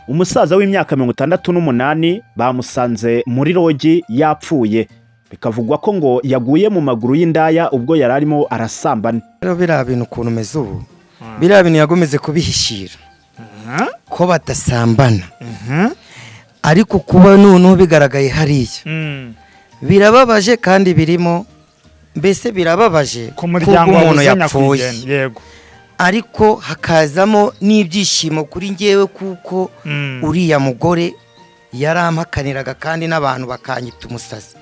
Umusaza w'imyaka 68 bamusanze muri lodge yapfuye, bikavugwa ko ngo yaguye mu maguru y'indaya ubwo yari arimo arasambana. Rero biriya bintu ukuntu umeze ubu, biriya bintu yagomeze kubihishira ko badasambana, ariko kuba noneho bigaragaye hariya birababaje, kandi birimo mbese birababaje ku muryango kuko umuntu wabuze yapfuye. Nyakwigendera, yego. Ariko hakazamo n'ibyishimo kuri njyewe kuko uriya mugore yarampakaniraga kandi n'abantu bakanyita umusazi.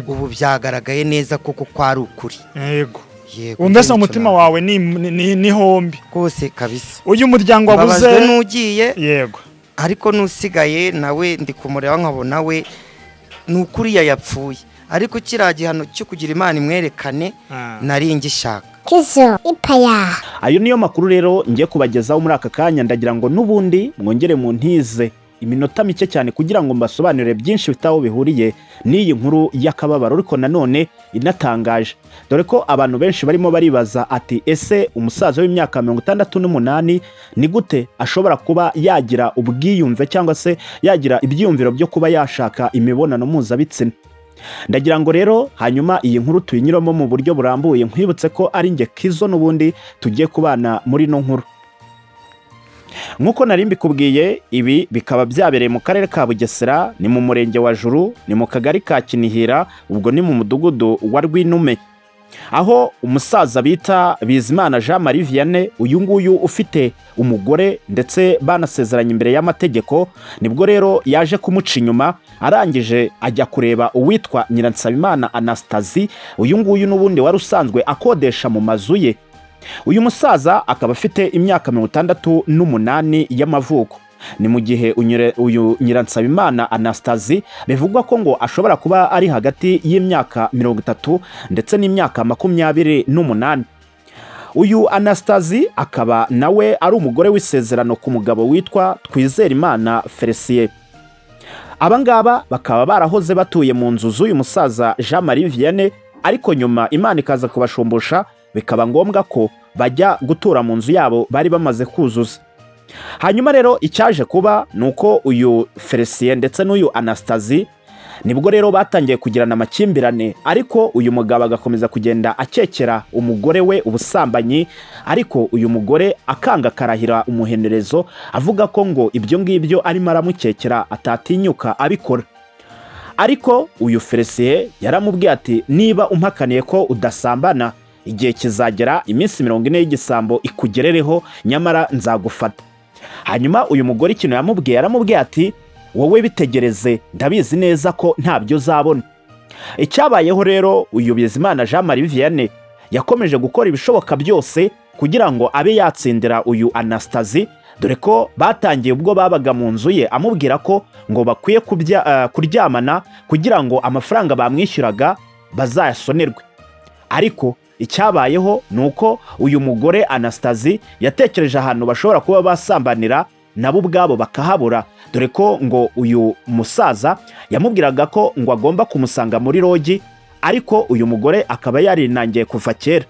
Ubu byagaragaye neza koko ko ari ukuri. Yego. Ubu mbese nicyo umutima navuga. wawe ni hombi. Rwose kabisa. Uyu muryango wabuze Mbabajwe n'ugiye, ariko n'usigaye nawe ndi kumureba nkabona we ni ukuriya yapfuye, ariko kiriya gihano cyo kugira Imana imwerekane nari ngishaka. Kizo Ipaya. Ayo niyo makuru rero ngiye kubagezaho muri aka kanya. Ndagira ngo n'ubundi mwongere mu ntize iminota mike cyane kugira ngo mbasobanurire byinshi bifite aho bihuriye n'iyi nkuru y'akababaro, ariko nanone inatangaje, dore ko abantu benshi barimo baribaza ati: "Ese umusaza w'imyaka 68 ni gute ashobora kuba yagira ubwiyumve cyangwa se yagira ibyiyumviro byo kuba yashaka imibonano mpuzabitsina?" Ndagira ngo rero hanyuma iyi nkuru tuyinyuramo mu buryo burambuye. Nkwibutse ko ari njye Kizo n'ubundi tugiye kubana muri ino nkuru. Nk'uko nari mbikubwiye, ibi bikaba byabereye mu karere ka Bugesera, ni mu murenge wa Juru, ni mu kagari ka Kinihira, ubwo ni mu mudugudu wa Rwinume, aho umusaza bita Bizimana Jean Marie Vianney, uyu nguyu ufite umugore ndetse banasezeranye imbere y'amategeko, nibwo rero yaje kumuca inyuma, arangije ajya kureba uwitwa Nyiransabimana Anastasie, uyu nguyu n'ubundi wari usanzwe akodesha mu mazu ye. Uyu musaza akaba afite imyaka 68 y'amavuko. Ni mu gihe uyu Nyiransabimana Anastasie bivugwa ko ngo ashobora kuba ari hagati y'imyaka 30 ndetse n'imyaka 28. Uyu Anastasie akaba nawe ari umugore w'isezerano ku mugabo witwa Twizerimana Felicien. Aba ngaba bakaba barahoze batuye mu nzu z'uyu musaza Jean Marie Vianney, ariko nyuma Imana ikaza kubashumbusha, bikaba ngombwa ko bajya gutura mu nzu yabo bari bamaze kuzuza. Hanyuma rero icyaje kuba ni uko uyu Felicien ndetse n'uyu Anastasie nibwo rero batangiye kugirana amakimbirane, ariko uyu mugabo agakomeza kugenda akekera umugore we ubusambanyi, ariko uyu mugore akanga akarahira umuhenerezo, avuga ko ngo ibyo ngibyo arimo aramukekera atatinyuka abikora. Ariko uyu Felicien yaramubwiye ati: "Niba umpakaniye ko udasambana, igihe kizagera iminsi 40 y'igisambo ikugerereho, nyamara nzagufata." Hanyuma uyu mugore ikintu yamubwiye, yaramubwiye ati: "Wowe bitegereze, ndabizi neza ko ntabyo uzabona." Icyabayeho rero, uyu Bizimana Jean Marie Vianney yakomeje gukora ibishoboka byose kugira ngo abe yatsindira uyu Anastasie, dore ko batangiye ubwo babaga mu nzu ye amubwira ko ngo bakwiye kuryamana kugira ngo amafaranga bamwishyuraga bazayasonerwe. Ariko icyabayeho ni uko uyu mugore Anastasie yatekereje ahantu bashobora kuba basambanira, nabo ubwabo bakahabura, dore ko ngo uyu musaza yamubwiraga ko ngo agomba kumusanga muri lodge, ariko uyu mugore akaba yarinangiye kuva kera,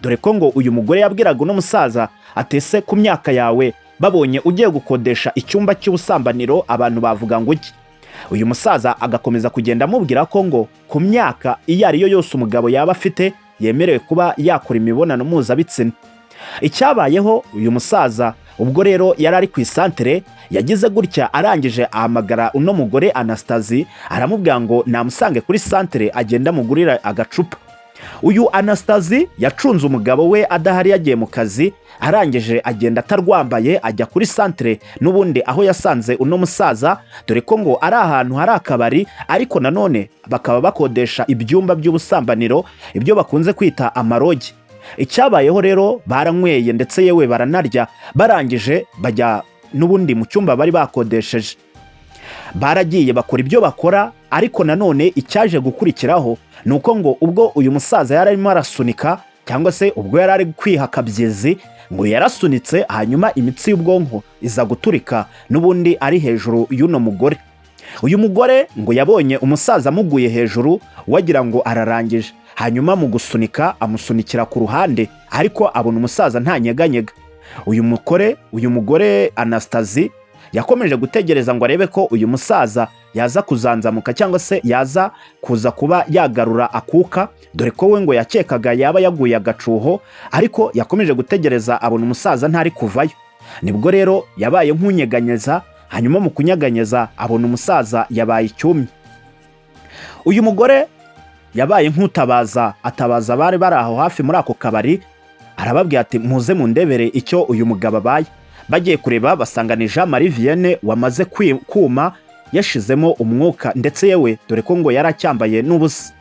dore ko ngo uyu mugore yabwiraga uno musaza atese: "Ku myaka yawe, babonye ugiye gukodesha icyumba cy'ubusambaniro, abantu bavuga ngo iki?" Uyu musaza agakomeza kugenda amubwira ko ngo ku myaka iyo ari yo yose umugabo yaba afite yemerewe kuba yakora imibonano mpuzabitsina. Icyabayeho, uyu musaza ubwo rero yari ari ku isantere, yagize gutya arangije ahamagara uno mugore Anastasie, aramubwira ngo namusange kuri santere agenda amugurira agacupa. Uyu Anastasie yacunze umugabo we adahari, yagiye mu kazi, arangije agenda atarwambaye, ajya kuri santere n'ubundi aho yasanze uno musaza, dore ko ngo ari ahantu hari akabari, ariko nanone bakaba bakodesha ibyumba by'ubusambaniro, ibyo bakunze kwita amalodge. Icyabayeho rero, baranyweye ndetse yewe baranarya, barangije bajya n'ubundi mu cyumba bari bakodesheje. Baragiye bakora ibyo bakora, ariko nanone icyaje gukurikiraho ni uko ngo ubwo uyu musaza yari arimo arasunika, cyangwa se ubwo yari ari kwiha akabyizi, ngo yarasunitse, hanyuma imitsi y'ubwonko iza guturika n'ubundi ari hejuru y'uno mugore. Uyu mugore ngo yabonye umusaza amuguye hejuru, wagira ngo ararangije, hanyuma mu gusunika amusunikira ku ruhande, ariko abona umusaza ntanyeganyega. Uyu mugore Anastasie Yakomeje gutegereza ngo arebe ko uyu musaza yaza kuzanzamuka cyangwa se yaza kuza kuba yagarura akuka, dore ko we ngo yakekaga yaba yaguye agacuho, ariko yakomeje gutegereza abona umusaza ntari kuvayo. Nibwo rero yabaye nk'unyeganyeza, hanyuma mu kunyeganyeza abona umusaza yabaye icyumye. Uyu mugore yabaye nk'utabaza, atabaza abari bari aho hafi muri ako kabari, arababwira ati: "Muze mundebere icyo uyu mugabo abaye." Bagiye kureba basanga ni Jean Marie Vianney wamaze kuma, yashizemo umwuka, ndetse yewe dore ko ngo yari acyambaye n'ubusa.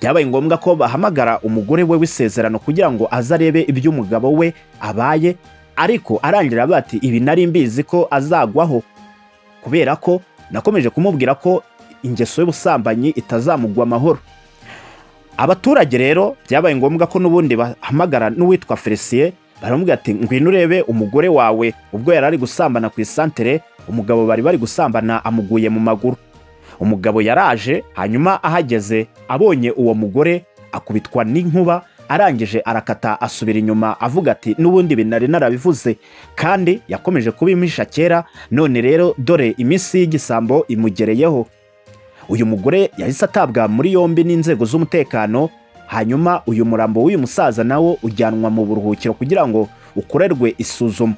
Byabaye ngombwa ko bahamagara umugore we w'isezerano kugira ngo aze arebe ibyo umugabo we abaye, ariko arangira avuga ati: "Ibi nari mbizi ko azagwaho, kubera ko nakomeje kumubwira ko ingeso y'ubusambanyi itazamugwa amahoro." Abaturage rero byabaye ngombwa ko n'ubundi bahamagara n'uwitwa Felicien, baramubwira ati: "Ngwino urebe umugore wawe ubwo yari ari gusambana ku isantere, umugabo bari bari gusambana amuguye mu maguru." Umugabo yaraje, hanyuma ahageze abonye uwo mugore akubitwa n'inkuba, arangije arakata asubira inyuma, avuga ati: "N'ubundi ibi nari narabivuze, kandi yakomeje kubimpisha kera, none rero dore iminsi y'igisambo imugereyeho." Uyu mugore yahise atabwa muri yombi n'inzego z'umutekano, hanyuma uyu murambo w'uyu musaza nawo ujyanwa mu buruhukiro kugira ngo ukorerwe isuzuma.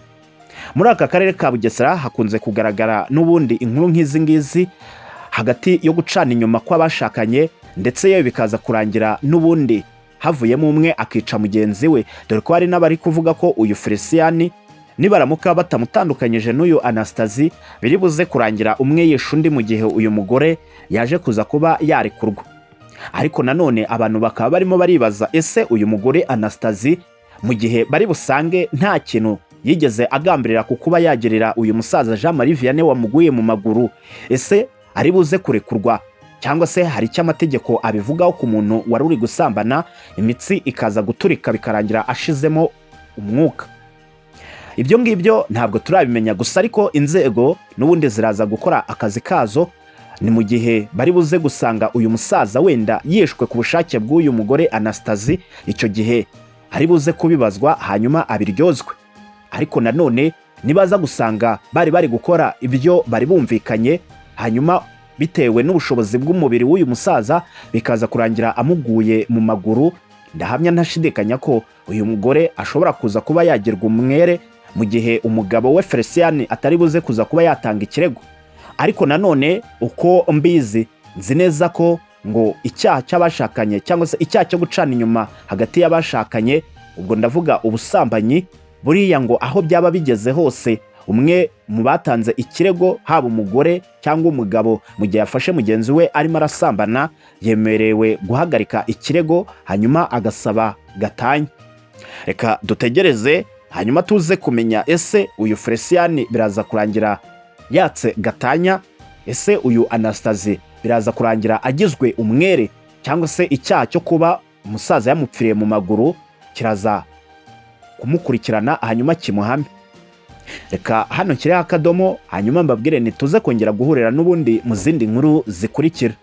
Muri aka karere ka Bugesera hakunze kugaragara n'ubundi inkuru nk'izi ngizi hagati yo gucana inyuma kw'abashakanye, ndetse yewe bikaza kurangira n'ubundi havuyemo umwe akica mugenzi we, dore ko hari n'abari kuvuga ko uyu Felicien nibaramuka batamutandukanyije n'uyu Anastasi, biri buze kurangira umwe yishe undi mu gihe uyu mugore yaje kuza kuba yarekurwa. Ariko nanone abantu bakaba barimo baribaza: ese uyu mugore Anastasi, mu gihe bari busange nta kintu yigeze agambirira ku kuba yagirira uyu musaza Jean Marie Vianney wamuguye mu maguru, ese ari buze kurekurwa, cyangwa se hari icyo amategeko abivugaho ku muntu wari uri gusambana imitsi ikaza guturika bikarangira ashizemo umwuka? Ibyo ngibyo ntabwo turabimenya gusa, ariko inzego n'ubundi ziraza gukora akazi kazo. Ni mu gihe bari buze gusanga uyu musaza wenda yishwe ku bushake bw'uyu mugore Anastasi, icyo gihe ari buze kubibazwa hanyuma abiryozwe. Ariko nanone nibaza gusanga bari bari gukora ibyo bari bumvikanye, hanyuma bitewe n'ubushobozi bw'umubiri w'uyu musaza bikaza kurangira amuguye mu maguru, ndahamya ntashidikanya ko uyu mugore ashobora kuza kuba yagirwa umwere mu gihe umugabo we Felicien atari buze kuza kuba yatanga ikirego. Ariko nanone uko mbizi, nzi neza ko ngo icyaha cy'abashakanye cyangwa se icyaha cyo gucana inyuma hagati y'abashakanye, ubwo ndavuga ubusambanyi, buriya ngo aho byaba bigeze hose, umwe mu batanze ikirego, haba umugore cyangwa umugabo, mu gihe yafashe mugenzi we arimo arasambana, yemerewe guhagarika ikirego hanyuma agasaba gatanya. Reka dutegereze hanyuma tuze kumenya: ese uyu Felicien biraza kurangira yatse gatanya? Ese uyu Anastasi biraza kurangira agizwe umwere, cyangwa se icyaha cyo kuba umusaza yamupfiriye mu maguru kiraza kumukurikirana hanyuma kimuhame? Reka hano kiriho akadomo, hanyuma mbabwire ntituze kongera guhurira n'ubundi mu zindi nkuru zikurikira.